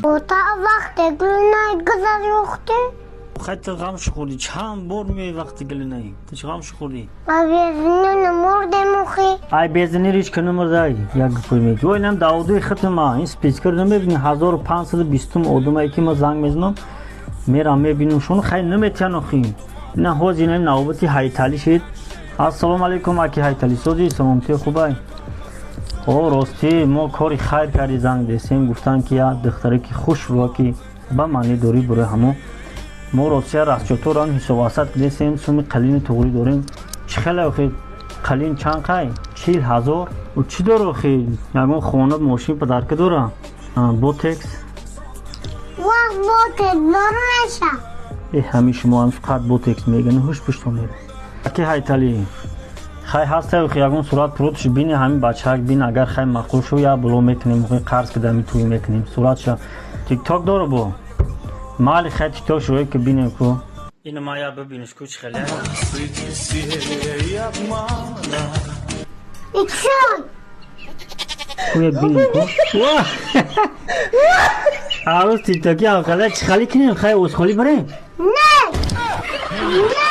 Ота вақте гулнай гузарухте. Хай, ту ғамш хӯрдӣ, чанд бор меои вақти гулинай, ту чӣ ғамш хӯрдӣ? А безини намурдем охи. Ай, безини рич ки намурдай, як гапой меги. Ой, инам давудуи хитма, ин спискер намебини, 1520-ум одамае ки ма занг мезанам, мерам мебинам шуну, хай наметиҳан охи. Ина ҳоз ина навбати Ҳайталӣ шид. Ассалому алайкум, аки Ҳайталӣ, созӣ, саломатӣ, хубай? О, ростӣ, мо кори хайр карди, занг десем, гуфтанд, ки як духтаре ки хушрӯа, ки ба маъни дорӣ, барои ҳамо мо ростия расчёторам ҳисобасад десем, суми қалини туғрӣ дорем. Чӣ хеле охи, қалин чанд қай? 40 000. Ӯ чӣ дора охи, ягон хона, мошин, подарка дора, ботекс? Вақт ботекс дора меша. Э, ҳамин шумо ҳам фақат ботекс мегани, ҳуш пушто мера. Аки Ҳайталӣ, хай ҳаста охи, ягон сурат пуротш бини, ҳамин бачаак бин, агар хай маъқул шу, я було мекунем охи, қарз кидами тӯй мекунем. Суратша тикток дора бо мали, хай тикток шуе ки бинем ку. Ина ма я бибиниш ку, чӣ хеле. Серия обмана. Иксон. Ку як бинем ку. Арӯз тиктоки ҳам хеле чӣ хеле кинем, хай узхолӣ барем. Не. Не.